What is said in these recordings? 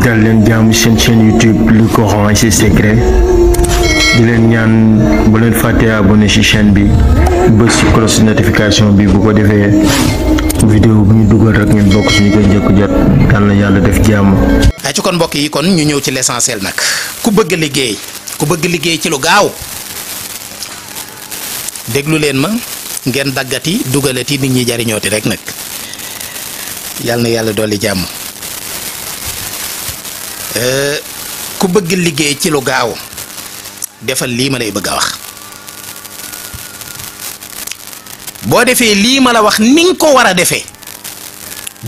dal leen jaamu seen chaîne YouTube le Coran et ses secrets di leen ñaan bu leen fàtte abonné ci chaîne bi bës ci cloche notification bi bu ko defee vidéo bu ñu dugal rek ngeen bokk suñu koy njëkk jot yal na yàlla def jàmm. ay ci kon mbokk yi kon ñu ñëw ci l'essentiel nag ku bëgg liggéey ci lu gaaw déglu leen ma ngeen daggati dugalati nit ñi jariñooti rek nag yal na yàlla dolli jàmm. ku bëgg liggéey ci lu gaaw defal lii ma lay bëgg a wax boo defee lii ma la wax ni nga ko war a defee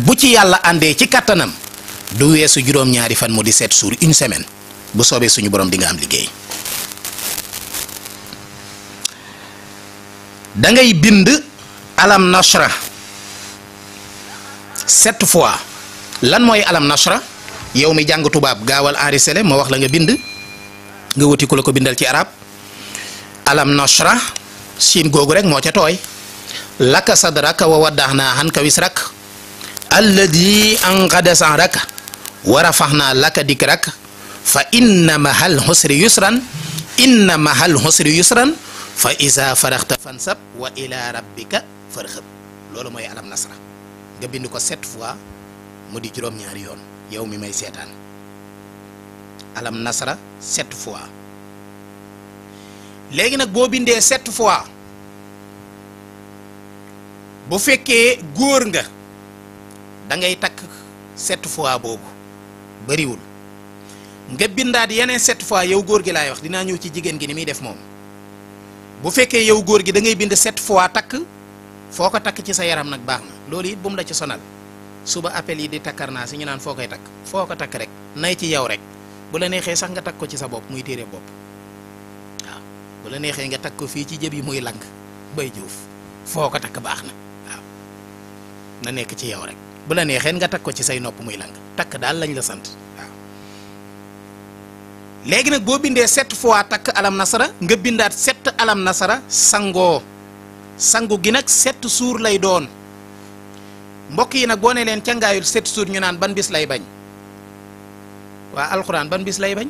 bu ci yàlla àndee ci kattanam du weesu juróom-ñaari fan mu di 7 jours une semaine bu soobee suñu borom di nga am liggéey. da ngay bind alam nashra 7 fois lan mooy alam nashra. yow mi jàng tubaab gaawal enregistré ma wax la nga bind nga wuti ku la ko bindal ci arab alam nashra siin googu rek moo ca tooy laka sadraka wa waddaxnaa anka wisrak alladi anqada sahraka wa rafaxnaa laka dikrak fa inna mahal husri yusran fa iza faraxta fansab wa ila rabbika farxab loolu mooy alam nasra nga bind ko 7 fois mu di juróom-ñaari yoon yow mi may seetaan alam nasra 7 fois léegi nag boo bindee 7 fois bu fekkee góor nga da ngay takk 7 fois boobu bariwul nga bindaat yeneen 7 fois yow góor gi laay wax dinaa ñëw ci jigéen gi ni muy def moom bu fekkee yow góor gi da ngay bind 7 fois takk foo ko takk ci sa yaram nag baax na loolu it bu mu la ci sonal. suba appel yi di takkar naa si ñu naan foo koy takk foo ko takk rek nay ci yow rek bu la neexee sax nga takk ko ci sa bopp muy téere bopp waaw bu la neexee nga takk ko fii ci jëb yi muy lang bay juuf foo ko takk baax na waaw na nekk ci yow rek bu la neexee nga takk ko ci say nopp muy lang takk daal lañ la sant waaw. léegi nag boo bindee 7 fois takk alam nasara nga bindaat 7 alam nasara sangu gi nag 7 jours lay doon. mbokk yi nag boo ne leen cangaayul 7 jours ñu naan ban bis lay bañ waa alxuraan ban bis lay bañ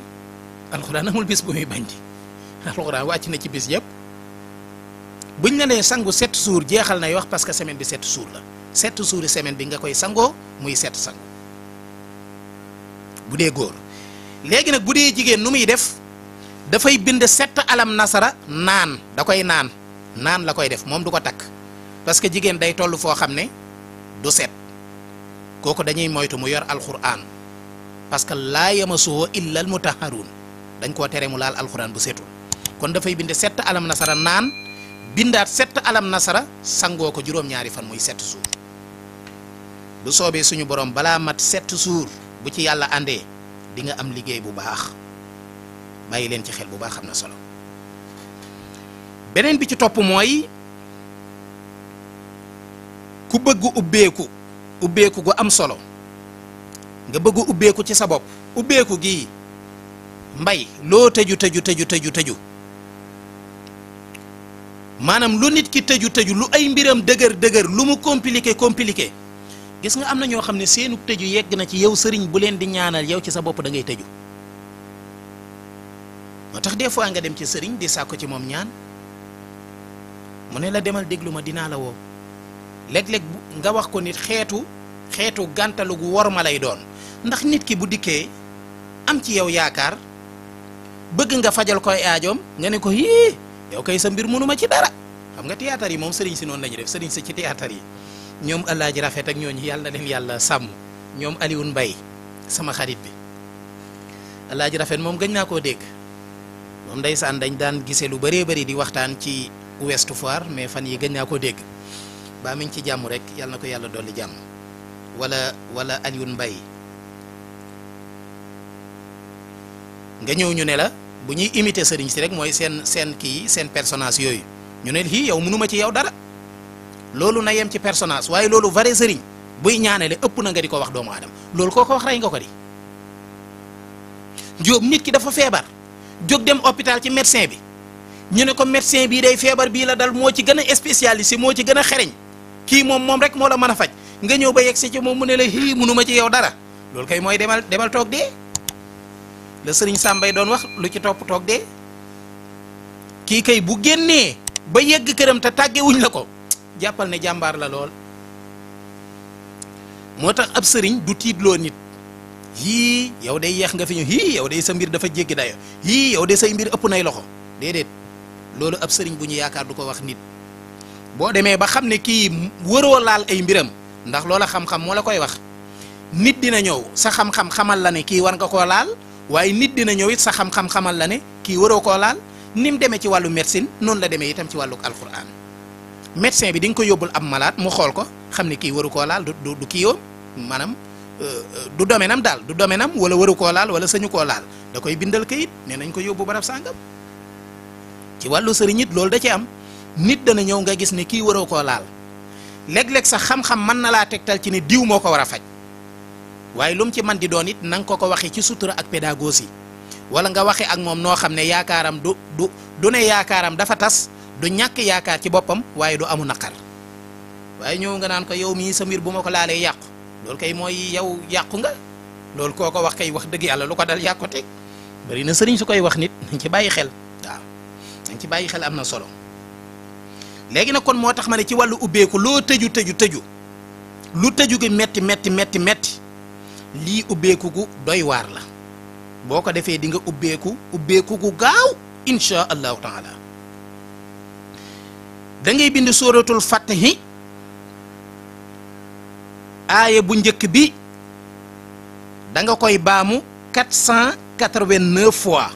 alxuraan amul bis bu muy bañ ci alxuraan wàcc na ci bis yëpp buñ la nee sangu 7 jours jeexal nay wax parce que semaine bi 7 jours la 7 jours yi semaine bi nga koy sangoo muy 7 sangu bu dee góor. léegi nag bu dee jigéen nu muy def dafay bind 7 alam nasara naan da koy naan la koy def moom du ko takk parce que jigéen day toll foo xam ne. du set kooku dañuy moytu mu yor alquran parce que laa yamassuhu illa al mutahharun dañ koo tere mu laal alquran bu setul kon dafay bind 7 alam nasara naan bindaat 7 alam nasara sangoo ko juróom-ñaari fan muy 7 jours bu soobee suñu borom balaa mat 7 jours bu ci yàlla àndee di nga am liggéey bu baax bàyyi leen ci xel bu baax xam na solo beneen bi ci topp mooy. ku bëgg ubbeeku gu am solo nga bëgg ubbeeku ci sa bopp ubbeeku gi mbay loo tëju maanaam lu nit ki tëju lu ay mbiram dëgër lu mu compliqué gis nga am na ñoo xam ne seenu tëju yegg na ci yow sëriñ bu leen di ñaanal yow ci sa bopp da ngay tëju moo tax des fois nga dem ci sëriñ di sàkku ci moom ñaan mu ne la demal déglu ma dinaa la woo léeg-léeg nga wax ko nit xeetu gàntalu gu wor ma lay doon ndax nit ki bu dikkee am ci yow yaakaar bëgg nga fajal koy aajoom nga ne ko yii yow kay sa mbir mënuma ci dara xam nga théâtre yi moom sëriñ si noonu la ñuy def sëriñ si ci théâtre yi ñoom Alaaji Rafet ak ñooñu yàlla na leen yàlla sàmm ñoom Alioune Mbaye sama xarit bi Alaaji Rafet moom gëj naa koo dégg moom ndeysaan dañ daan gisee lu bëree bëri di waxtaan ci Ouest Foire mais fan yi gëj naa koo dégg. baa mi ngi ci jàmm rek yàlla na ko yàlla dolli jàmm wala Alioune Mbaye nga ñëw ñu ne la bu ñuy imiter sëriñ si rek mooy seen personnage yooyu ñu ne lii yow mënuma ci yow dara loolu na yem ci personnage waaye loolu vrai sëriñ buy ñaanale ëpp na nga di ko wax doomu aadama loolu koo ko wax rey nga ko di jóob nit ki dafa feebar jóg dem hôpital ci médecin bi ñu ne ko médecin bii day feebar bii la dal moo ci gën a spécialisé moo ci gën a xereñ kii moom rek moo la mën a faj nga ñëw ba yegg si ci moom mu ne la hii mënuma ci yow dara loolu kay mooy demal toog dee la sëriñ Sàmbay doon wax lu ci topp toog dee kii kay bu génnee ba yegg këram te tàggewuñ la ko jàppal ne jàmbaar la lool moo tax ab sëriñ du tiitloo nit yii yow day yeex nga fi ñu yii yow day sa mbir dafa jéggi dayo yii yow de say mbir ëpp nay loxo déedéet loolu ab sëriñ bu ñu yaakaar du ko wax nit boo demee ba xam ne kii wëroo laal ay mbiram ndax loola xam-xam moo la koy wax nit dina ñëw sa xam-xam xamal la ne kii war nga koo laal waaye nit dina ñëw it sa xam-xam xamal la ne kii waroo koo laal ni mu demee ci wàllu médecine noonu la demee itam ci wàllu alxuraan médecin bi di nga ko yóbbul ab malade mu xool ko xam ne kii waru koo laal du kii yoom maanaam du domaine am daal du domaine am wala waru koo laal wala sañu koo laal da koy bindal kayit ne nañ ko yóbbu barab sàngam ci wàllu sëriñ it loolu da ci am nit dana ñëw nga gis ne kii waroo koo laal léeg-léeg sax xam-xam mën na laa tegtal ci ne diw moo ko war a faj waaye lu mu ci man di doon it na nga ko waxee ci sutura ak pédagogie wala nga waxee ak moom noo xam ne yaakaaram du ne yaakaaram dafa tas du ñàkk yaakaar ci boppam waaye du amu naqar waaye ñëw nga naan ko yow mii sa mbir bu ma ko laalee yàqu loolu kay mooy yow yàqu nga loolu koo ko wax kay wax dëgg yàlla lu ko dal yàqu teg bari na sëriñ su koy wax nit nañ ci bàyyi xel waaw nañ ci bàyyi xel am na solo léegi nag kon moo tax ma ne ci wàllu ubbeeku loo tëju lu tëju gi metti lii ubbeeku gu doy waar la boo ko defee di nga ubbeeku gu gaaw insha allahu taala da ngay bind suratul fatihi aaya bu njëkk bi da nga koy baamu 489 fois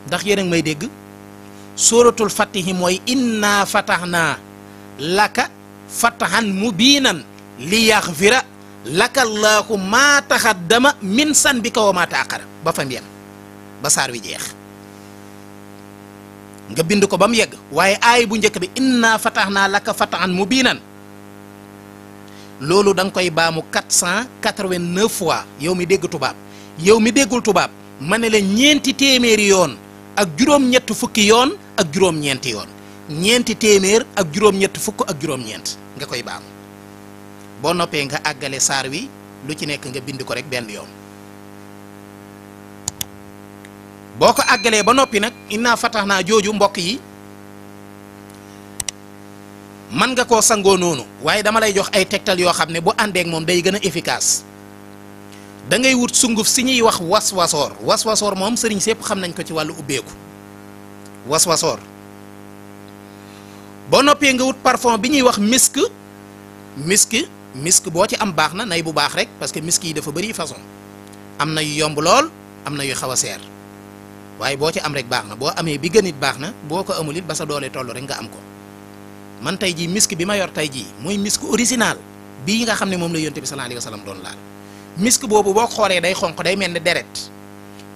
ndax yéen a ngi may dégg suratul fatihi mooy inna fatahna laka fatahan mubinan li yaxfira laka allahu maa taxaddama min sanbika wa maa taaqara ba fam yem ba saar wi jeex nga bind ko ba mu yegg waaye aay bu njëkk bi inna fatahna laka fatahan mubinan loolu da nga koy baamu 489 fois yow mi dégg tubaab yow mi déggul tubaab ma ne la ñeenti téeméeri yoon ak juróom-ñett fukki yoon ak juróom-ñeenti yoon ñeenti téeméer ak juróom-ñett fukk ak juróom-ñeent nga koy baamu boo noppee nga àggale saar wi lu ci nekk nga bind ko rek benn yoon boo ko àggalee ba noppi nag inna fatahna jooju mbokk yi man nga koo sangoo noonu waaye dama lay jox ay tegtal yoo xam ne bu àndeek moom day gën a efficace da ngay wut sunguf si ñuy wax waswasoor moom sëriñ sépp xam nañ ko ci wàllu ubbeeku waswasoor boo noppee nga wut parfum bi ñuy wax misk boo ci am baax na nay bu baax rek parce que misk yi dafa bëri façon am na yu yomb lool am na yu xaw a seer waaye boo ci am rek baax na boo amee bi gën it baax na boo ko amul it ba sa doole toll rek nga am ko man tey jii misk bi ma yor tey jii mooy misk original bii nga xam ne moom la yonte bi sallallahu alayhi wa sallam doon laal misk boobu boo xoolee day xonq day mel ni deret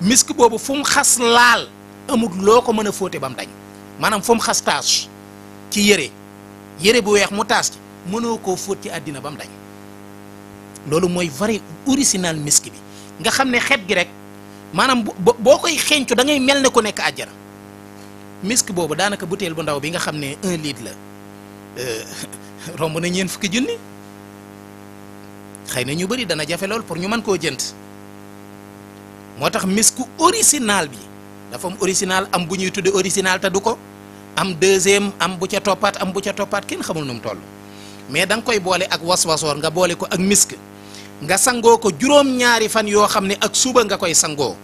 misk boobu fu mu xas laal amul loo ko mën a fóote ba mu dañ maanaam fu mu xas taas ci yére bu weex mu taas ci mënoo koo fóot ci àddina ba mu dañ loolu mooy vrai original misk bi nga xam ne xet gi rek maanaam boo koy xeeñcu da ngay mel ne ku nekk àjjana misk boobu daanaka butéel bu ndaw bi nga xam ne 1 litre la romb na ñeen fukki junni xëy na ñu bëri dana jafe lool pour ñu mën koo jënd moo tax misku original bi dafa am original am bu ñuy tudde original te du ko am deuxième am bu ca toppaat kenn xamul nu mu toll mais da nga koy boole ak waswasoor nga boole ko ak misk nga sangoo ko juróom-ñaari fan yoo xam ne ak suba nga koy sangoo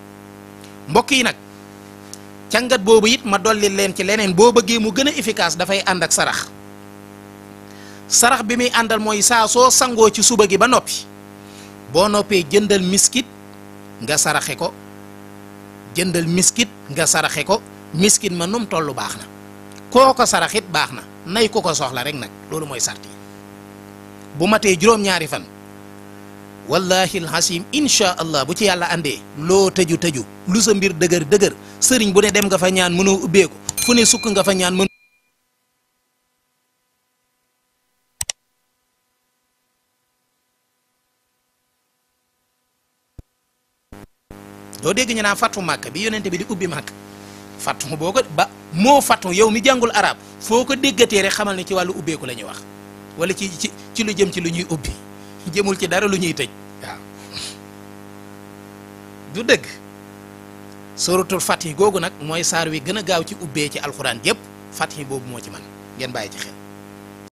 mbokk yi nag càngat boobu it ma dolli leen ci leneen boo bëggee mu gën a efficace dafay ànd ak sarax bi muy àndal mooy saa soo sangoo ci suba gi ba noppi boo noppee jëndal miskit nga saraxe ko miskit ma num tollu baax na koo ko saraxit baax na nay ko soxla rek nag loolu mooy sarti bu matee juróom-ñaari fan wallahi alhasim insha allah bu ci yàlla àndee loo tëju lu sa mbir dëgër sëriñ bu ne dem nga fa ñaan mënoo ubbeeku fu ne sukk nga fa ñaan mën doo dégg ñu naan fàttu màkk bi yonente bi di ubbi màkk fàttu boo ko ba moo fàttu yow mi jàngul arab foo ko déggatee rek xamal ne ci wàllu ubbeeku la ñuy wax wala ci lu jëm ci lu ñuy ubbi jëmul ci dara lu ñuy tëj waaw du dëgg suratul Fath googu nag mooy saar wi gën a gaaw ci ubbee ci alxuraan yépp Fath boobu moo ci man ngeen bàyyi ci xel